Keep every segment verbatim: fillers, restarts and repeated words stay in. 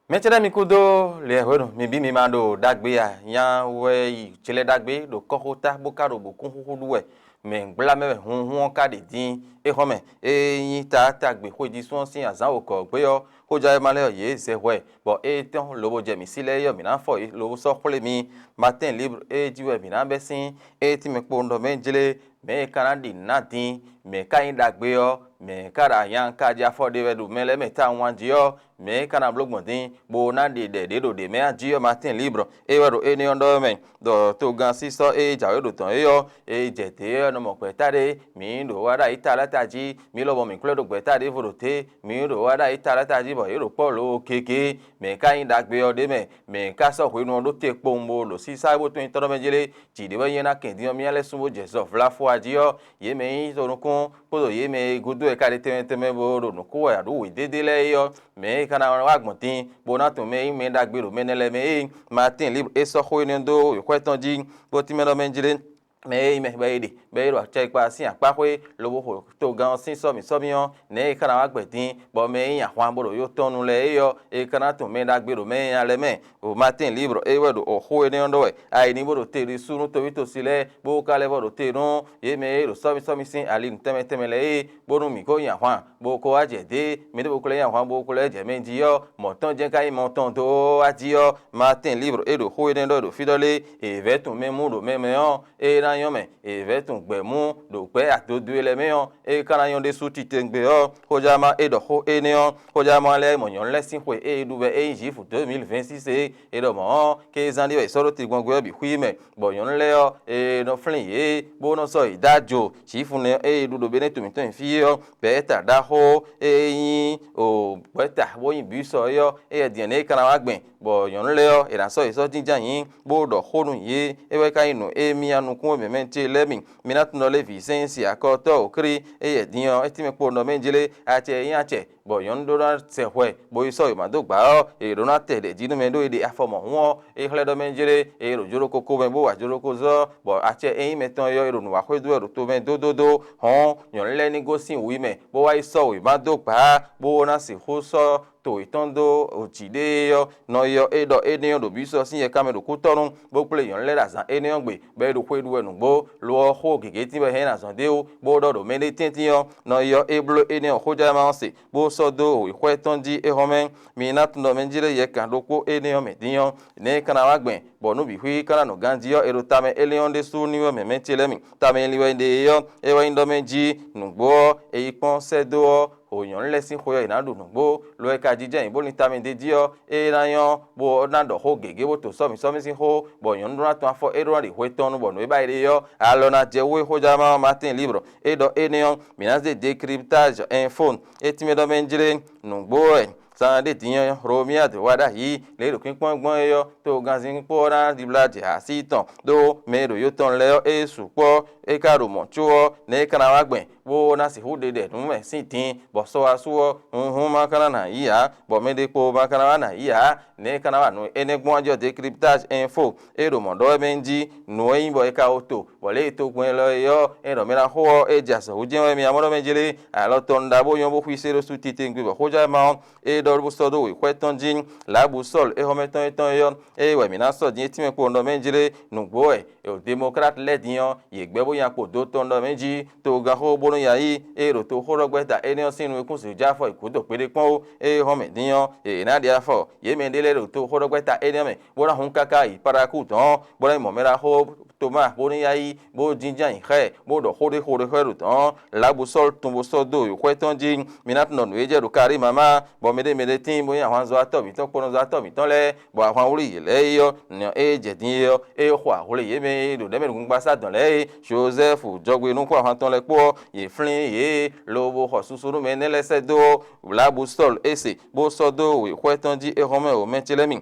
Mɛ ce lɛ́ɛ mi kúdó lě hwenu mi bí mi ma ɖo ɖagbe a? Nya wɛ yi jlɛ́ ɖagbe ɖo kɔ́xota bó ka ɖo bǒkún xúxú ɖu wɛ. Mɛ gbla mɛ wɛ hunhun ɔ́ ka ɖe dín. É xɔ́ mɛ, ée nyí taátagbe xwéjísún ɔ́ sín azǎn wǒgɔ́ gbe ɔ́, xójɛ́wɛ́ma lɛ́ɛ ɔ́, yě zɛ hwɛ, bɔ é tɔ́n lobo jɛ mǐ sí lɛ́ɛ é ɔ́, mǐ ná fɔ yě lobo sɔ́ xwlé mi. Matin Libre é jí wɛ mǐ ná bɛ́ sín. É tínmɛ kpowun ɖɔ mɛ jlé, mɛ̌ e ka ná ɖi nǔ ná din, mɛ̌ ka nyí ɖagbe ɔ́, mɛ̌ ka ɖo anya ka jɛ afɔ ɖe wɛ ɖo mɛ lɛ́ɛ mɛ tawun jí ɔ́, mɛ̌ e ka ná bló gbɔn din, bó ná ɖe ɖɛ ɖě ɖo ɖě mɛ a jí ɔ́, Matin Libre é wɛ ɖo énɛ́ ɔ́ ɖɔ wɛ mɛ, ɖɔ togán sísɔ́ e jǎwe ɖo dɔ̌n é ɔ́, e jɛ dě ɔ́ nɔ mɔ gbɛ̌ta ɖé, mǐ ɖo wá ɖo ayi taláta jí, mǐ lɔmɔ̌ mǐ kwlɛ́ ɖo gbɛ̌ta ɖěvo ɖo té, mǐ ɖo wá ɖo ayi taláta jí bɔ yě ɖo kpɔ́ lǒ gěgé. Mɛ̌ ka nyí ɖagbe ɔ́ ɖ'é mɛ? Mɛ̌ ka sɔ́ hwenu ɔ́ ɖó te kpowun bó ɖo sísá bó tɔ́n nyí tɔ́ ɖɔ́ mɛ jí lé? Jǐ ɖé wɛ nyí ná kɛn din ɔ́, mì lɛ́ sú bó jɛ zɔ vlafɔ a jí ɔ́, yě mɛ e nyí tonukún kpódó yě mɛ e gúdo wɛ ka ɖe tɛnmɛ tɛnmɛ bó ɖo nǔ kó wɛ aɖǔ wědédé lɛ́ɛ é ɔ́, mɛ̌ e ka ná wá gbɔn din, bó ná tunwun mɛ e nyí mɛ ɖagbe ɖo mɛ énɛ́ lɛ́ɛ mɛ é? Matin Libre é sɔ́ xó énɛ́ dó wěxwɛ́ tɔn jí, bó tínmɛ ɖɔ mɛ jí lé, mɛ e nyí mɛ bɔ è ɖe, bɔ è ɖo acɛkpa sín akpá xwé, lobo xo togán ɔ́ sín sɔ́mǐsɔ́mí ɔ́, nɛ̌ è ka ná wá gbɛ din, bɔ mɛ e nyí ahwan bó ɖo yó tɔn nu lɛ́ɛ é ɔ́, è ka ná tunwun mɛ ɖagbe ɖo mɛ nyanya lɛ́ɛ mɛ? O Matin Libre é wɛ ɖo xó énɛ́ ɔ́ ɖɔ wɛ. Ayǐ ní bó ɖo te ɖisú nú toví tosi lɛ́ɛ, bó ka lɛ́ vɔ ɖo te nú yě mɛ e ɖo sɔ́mǐsɔ́mí sín ali nǔ tɛnmɛ tɛnmɛ lɛ́ɛ é, bónú mǐ kó nyi ahwan, bó kó wá jɛ dě, mǐ ɖěvo ko lɛ́ nyi ahwan, bó ko lɛ́ jɛ mɛ jí ɔ́, mɔ̌ tɔn jɛ́n ka nyí mɔ tɔn dó wá jí ɔ́, Matin Libre é ɖo xó énɛ́ ɖɔ ɖo fí ɖɔ lé, è vɛ̌ tunwun mɛ mú ɖo mɛ mɛ ɔ́, é ná nyɔ́ mɛ, è vɛ̌ tunwun gbɛ̌ mú ɖo gbɛ̌ adodo e lɛ́ɛ mɛ ɔ́, é ka ná nyɔ́ ɖésú titewungbe ɔ́, xójama é ɖɔ xó énɛ́ ɔ́, xójama lɛ́ɛ mɔ nyɔ̌nu lɛ́ɛ sín xwe e é ɖu wɛ é nyí Jwifu deux mille vingt-six é, é ɖɔ mɔ̌ ɔ́, kézán ɖé wɛ è sɔ́ ɖó tigbɔngbe ɔ́ bǐ xwí mɛ, bɔ nyɔ̌nu lɛ́ɛ ɔ́, è nɔ flín yě, bó nɔ́ sɔ́ yě dó ajo. Jwifu nɛ́ e è ɖu ɖo Benɛ́to mǐtɔn nyi fí é ɔ́, gbɛ̌ta ɖaxó e nyí o gbɛ̌ta bó nyí bǐ sɔ é ɔ́, éyɛ́ din ɔ́ nɛ́ é ka ná wá gbɛn, bɔ nyɔ̌nu lɛ́ɛ ɔ́, è nǎ sɔ́ yě sɔ́ jínjɔ́n ayǐ, bó ɖɔ xó nú yě, é wɛ ka nyí nǔ e mì ya nukún wɛ mɛ̌mɛ́ ce lɛ́ɛ mi. Mi ná tunwun ɖɔ Lévi sɛ́n e se akɔtɔ́ wǒ klí, éyɛ́ din ɔ́, é tínmɛ kpo nɔ mɛ jlé, acɛ e nyí acɛ, bɔ nyɔ̌nu ɖó ná sɛ hwɛ, bó yi sɔ́ wěma dó gbǎ ɔ́, è ɖǒ ná tɛ ɖɛ̌ jí nú mɛ ɖó è ɖe afɔ mɔ̌hun ɔ́, é xlɛ́ ɖɔ mɛ jlé, è ɖo jló kókó mɛ bó wa jló kó zɔ́, bɔ acɛ e nyí mɛtɔn é ɔ́, è ɖo nǔ wa xwedó wɛ ɖo tomɛ dódódó. Hɔ̌n, nyɔ̌nu lɛ́ɛ ní gosín wǔ yi mɛ, bó wá yi sɔ́ wěma dó gbǎ, bó ná sixú sɔ́ to yětɔn dó jǐ ɖé ɔ́, nɔ yi ɔ́, é ɖɔ énɛ́ ɔ́ ɖo bǐ sɔ́ sín yɛkanmɛ ɖo kútɔ́ nu, bó kplé nyɔ̌nu lɛ́ɛ ɖo azǎn énɛ́ ɔ́ gbe, bɔ é ɖo xwe ɖu wɛ nǔgbó. Lo ɔ́, xó gěgé tín wɛ hɛn nyi azɔ̌ d'é wú, bó ɖɔ ɖo mɛ ɖé tɛ́ntin ɔ́, nɔ yi ɔ́, é bló énɛ́ ɔ́ xójánma ɔ́ se, bó sɔ́ dó wěxwɛ́ tɔn jí é hɔn mɛ. Mi ná tunwun ɖɔ mɛ jí lɛ́ yɛkan ɖokpó énɛ́ ɔ́ mɛ dín ɔ́, nɛ̌ é ka ná wá gbɛn, bɔ nǔ bǐ xwí ka ná nɔ ganjí ɔ́, è ɖo tamɛ éliɔ́n ɖésú ní wɛ mɛ̌ mɛ ce lɛ́ɛ mi. Tamɛ e li wɛ è ɖe é ɔ́, é wɛ nyí ɖɔ mɛ jí nǔgbó ɔ́, è yi kpɔ́n sɛ́ dó ɔ́, xo nyɔ̌nu lɛ́ɛ sín xwe ɔ́, è nǎ ɖu nǔgbó, lo e ka jínjɔ́n ayǐ bó lín tamɛ d'é jí ɔ́, é ná nyɔ́, bó ná ɖɔ xó gěgé bó to sɔ́mǐsɔ́mí sín xó, bɔ nyɔ̌nu ɖó ná tɔn afɔ é ɖó ná ɖi hwe tɔn nu, bɔ nǔ e ba yi ɖe é ɔ́, alɔ ná jɛ wú é xójánma ɔ́. Matin Libre é ɖɔ énɛ́ ɔ́, mǐ ná zé Décryptage Info, é tínmɛ ɖɔ mɛ jlé nǔgbó wɛ. Zan ɖé din ɔ́, Hlomia dó wá ɖ'ayǐ, lě e ɖo kpínkpɔ́n gbɔn é ɔ́, togannzin kpó ɔ́ ná ɖibla jɛ así tɔn ɖó mɛ e ɖo yo tɔn lɛ́ɛ ɔ́, é sukpɔ́, é ka ɖo mɔ̌ có ɔ́, nɛ̌ é ka ná wá gbɛn, bó ná sixú ɖe ɖɛ nǔ mɛ sín din, bɔ sɔ wá su ɔ́, hunhun ma ka ná nǎ yí ǎ, bɔ mɛ ɖé kpo ma ka ná wá nǎ yí ǎ. Nɛ̌ é ka ná wá nǔ énɛ́ gbɔn ɔ́ jí ɔ́, Décryptage Info é ɖo mɔ̌ ɖɔ wɛ mɛ njí, nǔ e nyí bɔ è ka ko to, bɔ lě e togun élɔ́ é ɔ́, é ɖɔ mɛ ná xo ɔ́, é jɛ azɔ̌ hú jɛ́n wɛ mi amɔ́ ɖɔ mɛ jlé, alɔ tɔn ɖaxó nyɔ́ bó xwísé ɖó sú titewungbe bɔ xójánma ɔ́, é ɖɔ bó sɔ́ dó wěxwɛ́ tɔn jí, Lǎbusɔ́lu éhɔ́mɛtɔn étɔn é ɔ́, é wɛ mǐ ná sɔ́ din é tínmɛ kpowun ɖɔ mɛ jlé, nǔgbó wɛ ɖo Demɔklát lɛ́ɛ din ɔ́, yě gbɛ́ bó nya kpo dó tɔn ɖɔ mɛ jí, toganxó bónú ya yí, ée ɖo toxóɖɔgbɛ́ta énɛ́ ɔ́ sín nukúnsin jɛ afɔ yi gǔdo gbeɖé kpɔ́n ó, ée hɔn mɛ din ɔ́, yě ná ɖe afɔ, yě mɛ ɖé lɛ́ɛ ɖo toxóɖɔgbɛ́ta énɛ́ ɔ́ mɛ, bó ná hun káká yi Paɖakú dɔ̌n, bó ná yi mɔ mɛ ɖaxó Tomáa bónú ya yí, bó jínjɔ́n ayǐ xá ɛ, bó ɖɔ xó ɖé xó ɖé xwɛ ɖo dɔ̌n. Lǎbusɔ́lu tun bó sɔ́ dó wěxwɛ́ tɔn jí. Mi ná tunwun ɖɔ nǔ e jɛ ɖo Karíma má, bɔ mɛɖé mɛɖé tíin bó nyí ahwanzɔ́watɔ́ mǐtɔn kpónɔzɔ́watɔ́ mǐtɔn lɛ́ɛ, bɔ ahwan wlí yě lɛ́ɛ é ɔ́, nǔ e jɛ din é ɔ́, é xo ahle yě mɛ e ɖo nɛ̌ mɛ nukúngbasá dɔn lɛ́ɛ é, Jozɛ́fu jɔgbe nukún ahwan tɔn lɛ́ɛ kpó ɔ́, yě flín yě, lobo xɔ susu nú mɛ énɛ́ lɛ́ɛ sɛ́ dó ɔ́, Lǎbusɔ́lu é se, bó sɔ́ dó wěxwɛ́ tɔn jí é hɔn mɛ wǒ mɛ ce lɛ́ɛ mi.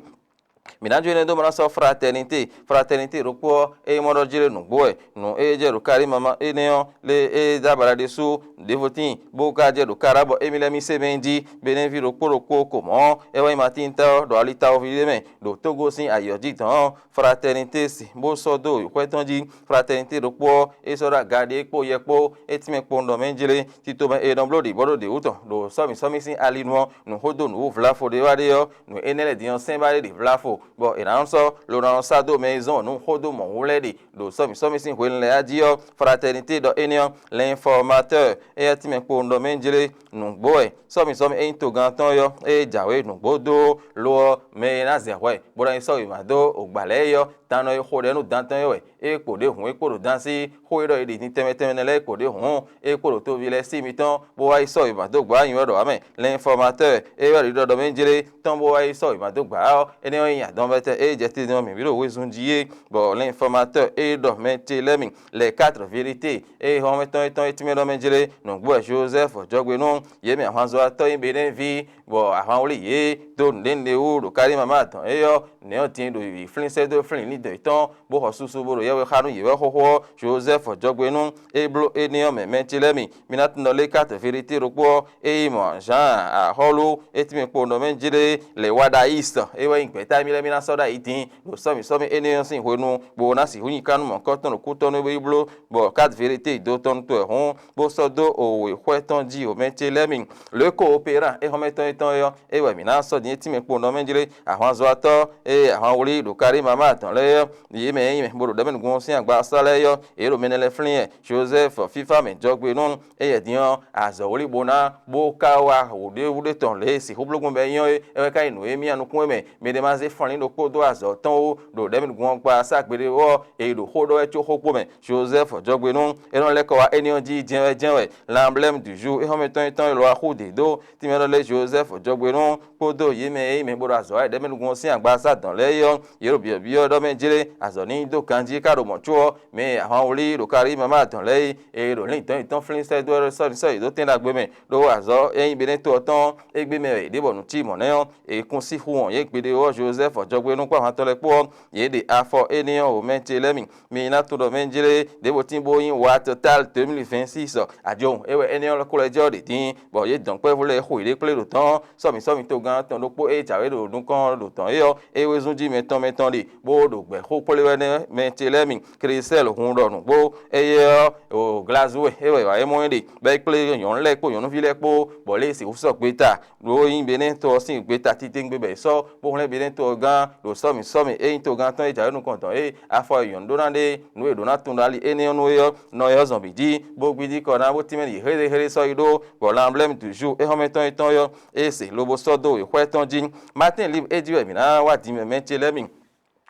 Mǐ ná jó énɛ́ dó mɔ ná sɔ́ fratɛnité. Fratɛnité ɖokpó ɔ́, ényí mɔ ɖɔ jí ɖé nǔgbó wɛ, nǔ e jɛ ɖo Karí mama énɛ́ ɔ́ lé e dó abala ɖésú ɖěvo tíin, bó ka jɛ ɖo Kará bɔ émí lɛ́ɛ mì se mɛ jí. Benéví ɖokpó ɖokpó ko mɔ̌ ɔ́, é wɛ nyí Matín tɔ́ ɖo ali tawɔví ɖé mɛ ɖo Tógó sín ayǐ ɔ́ jí dɔ̌n ɔ́, fratɛnité si bó sɔ́ dó xwɛ tɔn jí. Fratɛnité ɖokpó ɔ́, é sɔ́ ɖó aga ɖé kpó yɛ kpó, é tínmɛ kpowun ɖɔ mɛ jlé. Tito mɛ e nɔ bló ɖě bɔ ɖó ɖě wú tɔn ɖo sɔ́mǐsɔ́mí sín ali nu ɔ́, nǔ xó dó nǔ wú vlafo ɖé wá ɖé ɔ́, nǔ énɛ́ lɛ́ɛ din ɔ́ sɛ́n ba ɖé ɖě vlafo, bɔ è nǎ nɔ sɔ́ lo ná nɔ sá dó mɛ e zɔ́n nǔ xó dó mɔ̌hun lɛ́ɛ ɖe ɖo sɔ́mǐsɔ́mí sín hwenu lɛ́ɛ jí ɔ́. Fratɛnité ɖɔ énɛ́ ɔ́, l'informateur, éyɛ́ tínmɛ kpowun ɖɔ mɛ jlé nǔgbó wɛ. Sɔ́mǐsɔ́mí e nyí togán tɔn ɔ́, é jǎwe nǔgbó dó lo ɔ́, mɛ e ná zɛ hwɛ bó ná yi sɔ́ wěma dó gbǎ lɛ́ɛ é ɔ́, tannɔ e xo ɖɛ nú dan tɔn é wɛ. É kpo ɖěhǔn é kpo ɖo dan sí xó e ɖɔ è ɖi din tɛnmɛ tɛnmɛ nɛ́ lɛ́ɛ é kpo ɖěhǔn, é kpo ɖo toví lɛ́ɛ sí mitɔn, bó wá yi sɔ́ wěma dó gbǎ nyi wɛ ɖɔ ǎ mɛ. L'informateur, é wɛ ɖiɖɔ ɖɔ mɛ jlé tɔn bó wá yi sɔ́ wěma dó gbǎ ɔ́, énɛ́ ɔ́ nyí adɔnvɛtɛ e jɛ tedun ɔ́ mǐ ví ɖo wezun jí é, bɔ l'informateur e ɖɔ mɛ ce lɛ́ɛ mi, les quatre vérités, e hɔnmɛ tɔn e tɔn e tínmɛ ɖɔ mɛ jlé nǔgbó wɛ Jozɛ́fu jɔgbe nú yě mɛ ahwanzɔ́watɔ́ nyí Beɖɛ́nví, bɔ ahwan wlí yě dó nǔɖénúɖé wú ɖo Karímama dɔn é ɔ́, nɛ̌ ɔ́ din ɖo yi flín sɛ́ dó flín ní dɔ̌n yětɔn, bó xɔ susu bó ɖo yɛhwe xá nú yě wɛ xóxó ɔ́, Jozɛ́fu jɔgbe nú é bló énɛ́ ɔ́ mɛ mɛ ce lɛ́ɛ mi. Mi ná tunwun ɖɔ lé quatre vérités ɖokpó ɔ́, é yi mɔ Jǎan axɔ́lú é tínmɛ kpo nɔ mɛ jlé lě wá ɖo ayǐ sɔ, é wɛ nyí gbɛ̌ta émí lɛ́ɛ mí ná sɔ́ ɖó ayǐ din ɖo sɔ́mǐ sɔ́mǐ énɛ́ ɔ́ sín hwenu, bó ná sixú nyi kánú mɔ̌kɔ́tɔn ɖo kútɔ́ nú é yi bló, bɔ quatre vérités yi do tɔn nú tɔn wɛ hɔn, bó sɔ́ dó o wěxwɛ́ tɔn jí o mɛ ce lɛ́ɛ mi. Lě ko opera é xɔ́mɛ tɔn é tɔn é ɔ́, é wɛ mǐ ná sɔ́ din é tínmɛ kpo nɔ mɛ jlé ahwanzɔ́watɔ́ e ahwan wlí ɖo Karímama tɔn lɛ́ɛ ɔ́, yě mɛ e nyí mɛ bó ɖo ɖɛ̌mɛ nukúnnú sín agba ɔ́ sá lɛ́ɛ é ɔ́, yě ɖo mɛ énɛ́ lɛ́ɛ flín wɛ. Jozɛ́fu fífá mɛ jɔgbe nú éyɛ́ din ɔ́, azɔ̌ wlí bó ná bó ka wá wǔɖéwúɖé tɔn lě e sixú bló gbɔn bɔ é nyɔ́ é, é wɛ ka nyí nǔ e mì nukún wɛ mɛ. Mɛ ɖé ma zé fɔnlín ɖokpó dó azɔ̌ tɔn wú ɖo ɖɛ̌mɛ nukún ɔ́ kpa sá gbeɖé ɔ́, è yi ɖo xó ɖɔ wɛ có xó kpo mɛ. Jozɛ́fu jɔgbe nú é nɔ lɛ́ kɔ wá énɛ́ ɔ́ jí jɛ́n wɛ jɛ́n wɛ. L'emblème du jour é xɔ́mɛ tɔn é tɔn e lɔ wá xú dě dó tínmɛ ɖɔ lɛ́ Jozɛ́fu jɔgbe nú kpódó yě mɛ e nyí mɛ bó ɖo azɔ̌ wa ɖɛ̌mɛ nukún ɔ́ sín agbaza dɔn lɛ́ɛ é ɔ́, yě ɖo byɔ̌byɔ́ ɖɔ mɛ jlé azɔ̌ ní dó ganjí ká ɖo mɔ̌ có ɔ́, mɛ e ahwan wlí ɖo Karímama dɔn lɛ́ɛ é, è ɖo lǐndɔ̌n yětɔn flín sɛ́ dó sɔ́ sɔ́ yě dó tɛn ɖagbe mɛ, ɖó azɔ̌ e nyí Beneto ɔ́ tɔn ɔ́, égbé mɛ wɛ yě ɖe bɔ nǔ cí mɔ̌ nɛ́ ɔ́, è kún sixú wɔn yě gbeɖé ɔ́. Jozɛ́fu jɔgbe nú kpó ahwan tɔn lɛ́ɛ kpó ɔ́, yě ɖe afɔ énɛ́ ɔ́ wǒ mɛ ce lɛ́ɛ mi. Mi ná tunwun ɖɔ mɛ jlé ɖěvo tín bó nyí Watt Tal deux mille vingt-six ɔ, ajo é wɛ énɛ́ ɔ́ kó lɛ́ jɛ ɔ́ ɖě dín, bɔ yě dɔn kpɛ́vú lɛ́ɛ xo yěɖée kplé ɖo tɔn sɔ́mǐ sɔ́mǐ togán tɔn ɖokpó e jǎwe ɖo nukɔn ɖo tɔn é ɔ́, é wezun jí mɛ tɔn mɛ tɔn ɖe, bó ɖo gbɛ̌ xó kplé wɛ nɛ́ mɛ ce lɛ́ɛ mi. Krisɛ́l hun ɖɔ nǔgbó, éyɛ́ ɔ́, o Glazúwe é wɛ wǎ é mɔ é ɖe, bɔ é kplé nyɔ̌nu lɛ́ɛ kpó nyɔ̌nuví lɛ́ɛ kpó, bɔ lě e sixú sɔgbe ta ɖó nyí Benɛ́to ɔ́ sín gbeta titewungbe bɔ è sɔ́ bó hwlɛ́n Benɛ́to ɔ́ gán ɖo sɔ́mǐ sɔ́mǐ e nyí togán tɔn e jǎwe nukɔn dɔn é, afɔ e nyɔ̌nu ɖó ná ɖe nǔ e ɖǒ ná tunwun ɖo ali énɛ́ ɔ́ nu é ɔ́, nɔ ɔ́ zɔn bǐ jí, bó gbídí kɔ ná bó tínmɛ ɖi héɖéhéɖé sɔ́ yi ɖó, bɔ l'emblème du jour é xɔ́mɛ tɔn e tɔn ɔ́, é se lobo sɔ́ dó wěxwɛ́ tɔn jí. Matín Libre é jí wɛ mǐ ná wá din mɛ mɛ ce lɛ́ɛ mi.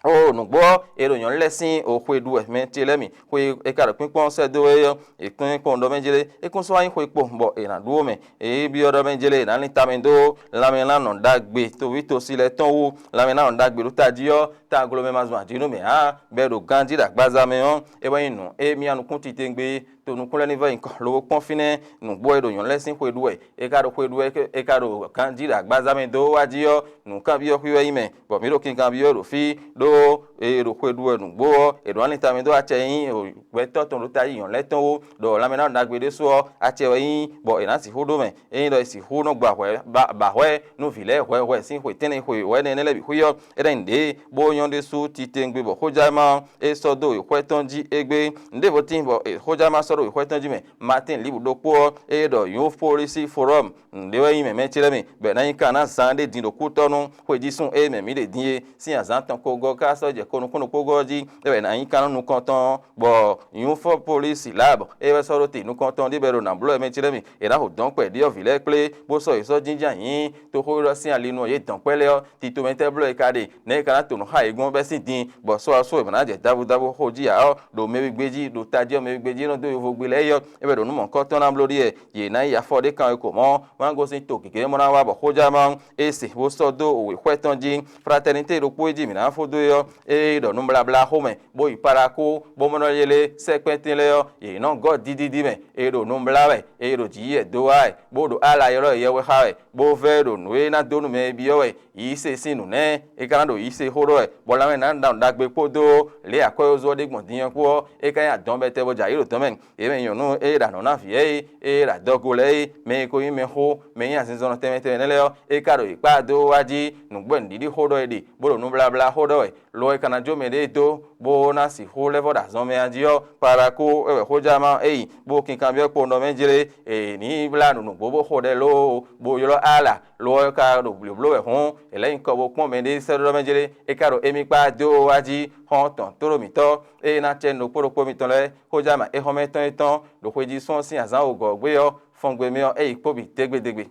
O nǔgbó ɔ́, è ɖo nyɔ̌nu lɛ́ɛ sín o xwe ɖu wɛ mɛ ce lɛ́ɛ mi. Xwe e ka ɖo kpínkpɔ́n sɛ́ dó é ɔ́, è kún kpɔ́n ɖɔ mɛ jlé, é kún sɔ́ wá nyí xwe kpó, bɔ è nǎ ɖu ó mɛ. È yi byɔ́ ɖɔ mɛ jlé è nǎ lin tamɛ dó lanmɛ ná nɔ ɖagbe toví tosi lɛ́ɛ tɔn wú, lanmɛ ná nɔ ɖagbe ɖó tají ɔ́, taglo mɛ ma zɔn ajǐ nú mɛ ǎ, bɔ è ɖo ganjí ɖo agbaza mɛ ɔ́, é wɛ nyí nǔ e mì nukún titewungbe. To nukún lɛ́ɛ ní vɛ́ nyǐkɔ lobo kpɔ́n fínɛ́ nǔgbó e ɖo nyɔ̌nu lɛ́ɛ sín xwe ɖu wɛ. È ka ɖo xwe ɖu wɛ, è ka ɖo ganjí ɖo agbaza mɛ dó wá jí ɔ́, nǔkanbyɔ́ xwí wɛ nyí mɛ, bɔ mǐ ɖo kinkanbyɔ́ ɖo fí, ɖó è ɖo xwe ɖu wɛ nǔgbó ɔ́, è ɖǒ ná lin tamɛ dó acɛ e nyí gbɛtɔ́ tɔn ɖo tají nyɔ̌nu lɛ́ɛ tɔn wú, ɖɔ lanmɛ ná ɖagbe ɖésú ɔ́, acɛ wɛ nyí, bɔ è nǎ sixú ɖó mɛ. Ényí ɖɔ è sixú nɔ gba hwɛ ba hwɛ nú vǐ lɛ́ɛ hwɛhwɛ sín xwe tɛ́nnɛ xwe wɛ̌nɛ énɛ́ lɛ́ɛ bǐ xwí ɔ́, é ná nyí ɖě bó nyɔ́ ɖésú titewungbe bɔ xójánúmá ɔ́, é sɔ́ dó wěxwɛ́ tɔn jí égbé. Nǔɖévo tíin bɔ xójánúmá sɔ́ ɖó wěxwɛ́ tɔn jí mɛ. Matín Libre ɖokpó ɔ́, é ɖɔ Youth Policy Forum ɖě wɛ nyí mɛ mɛ ce lɛ́ɛ mi, bɔ è nǎ nyí kan ná zán ɖé din ɖo kútɔ́ nú xwejísún e mɛ mǐ ɖe din é sín azǎn tɔn ko gɔ́ ká sɔ́ jɛ ko nukúnnú kpó gɔ́ jí, é wɛ è nǎ nyí kan nú nukɔntɔn ɔ́, bɔ Youth Policy Lab é wɛ sɔ́ ɖó te nukɔntɔn ɖé bɔ è ɖo nǎ bló wɛ mɛ ce lɛ́ɛ mi, è nǎ xo dɔ̌nkpɛ ɖyɔ̌vǐ lɛ́ɛ kplé, bó sɔ́ yě sɔ́ jínjɔ́n ayǐ toxóɖɔ sín ali nu ɔ́, yě dɔn kpɛ́ lɛ́ɛ ɔ́, tito mɛ tɛ́ bló è ka ɖe, nɛ̌ è ka ná to nǔ xá yě gbɔn bɛ́ sín din, bɔ sɔ́ ɔ́ sú è mǎ ná jɛ davudavu xo jí ǎ ɔ́, ɖo mɛ wigbe jí, ɖo tají ɔ́ mɛ wigbe jí nɔ dó yovogbe lɛ́ɛ é ɔ́, é wɛ ɖo nǔ mɔ̌hunkɔtɔn ná bló ɖíe, yě ná yi afɔ ɖé kan wɛ ko mɔ̌, wá gosín to gěgé mɔ ná wá bɔ xójámá ɔ́, é se bó sɔ́ dó wěxwɛ́ tɔn jí. Fratɛnité ɖokpó e jí mǐ ná fó dó é ɔ́, é ɖɔ nubláblá xomɛ, bó yi Palakó, bó mɔ nɔ yele sɛ́kpɛ́ntɛn lɛ́ɛ ɔ́, yě nɔ gɔ́ dídídí mɛ, è ɖo nu blá wɛ, è ɖo jǐ yɛ dó wá wɛ, bó ɖo ala ylɔ́ yɛ wɛ xá wɛ, bó vɛ́ ɖo nǔ e ná dó nú mɛ e byɔ́ wɛ yǐ se sín nǔ nɛ́, é ka ná ɖo yǐ se xó ɖɔ wɛ, bɔ lanmɛ ná ɖa nǔ ɖagbe kpódó lě e akwɛ́yozó ɔ́ ɖe gbɔn din ɔ́ kpó ɔ́, é ka nyí adɔn bɔ é tɛ bó jɛ ayǐ ɖo tɔn mɛ. Yě mɛ nyɔ̌nu e ɖo anɔ̌ ná vǐ lɛ́ɛ é, e ɖo adɔgo lɛ́ɛ é, mɛ e ko nyí mɛxó, mɛ e nyí azinzɔnnɔ tɛnmɛ tɛnmɛ nɛ́ lɛ́ɛ ɔ́, é ka ɖo yě kpá dó wá jí nǔgbó nǔɖiɖi xó ɖɔ è ɖe, bó ɖo nubláblá xó ɖɔ wɛ, lo ɔ́, è ka ná jó mɛɖée dó, bó ná sixú lɛ́ vɔ́ ɖo azɔn mɛ a jí ɔ́, Palakú wɛ xójánɔ ɔ́ é yi, bó kinkanbyɔ́ kpowun ɖɔ mɛ jlé, è nǐ blá nǔ nǔgbó bó xo ɖɛ lóó, bó ylɔ́ Ala, lo ɔ́, é ka ɖo blǒbló wɛ hǔn, è lɛ̌ nyi kɔ bó kpɔ́n mɛɖée sɛ́ ɖó ɖɔ mɛ jlé, é ka ɖo émí kpá dó wá jí xɔ́ntɔn tlóló mǐtɔn, ée ná acɛ nukpó ɖokpó mitɔn lɛ́ɛ, xójánɔ éhɔ́mɛtɔn e tɔn ɖo xwejísɔ́ ɔ́ sín azǎn wǒgɔ́ ɔ́ gbé ɔ́, fɔngbe mɛ ɔ́, é yi kpó bǐ dégbédégbé.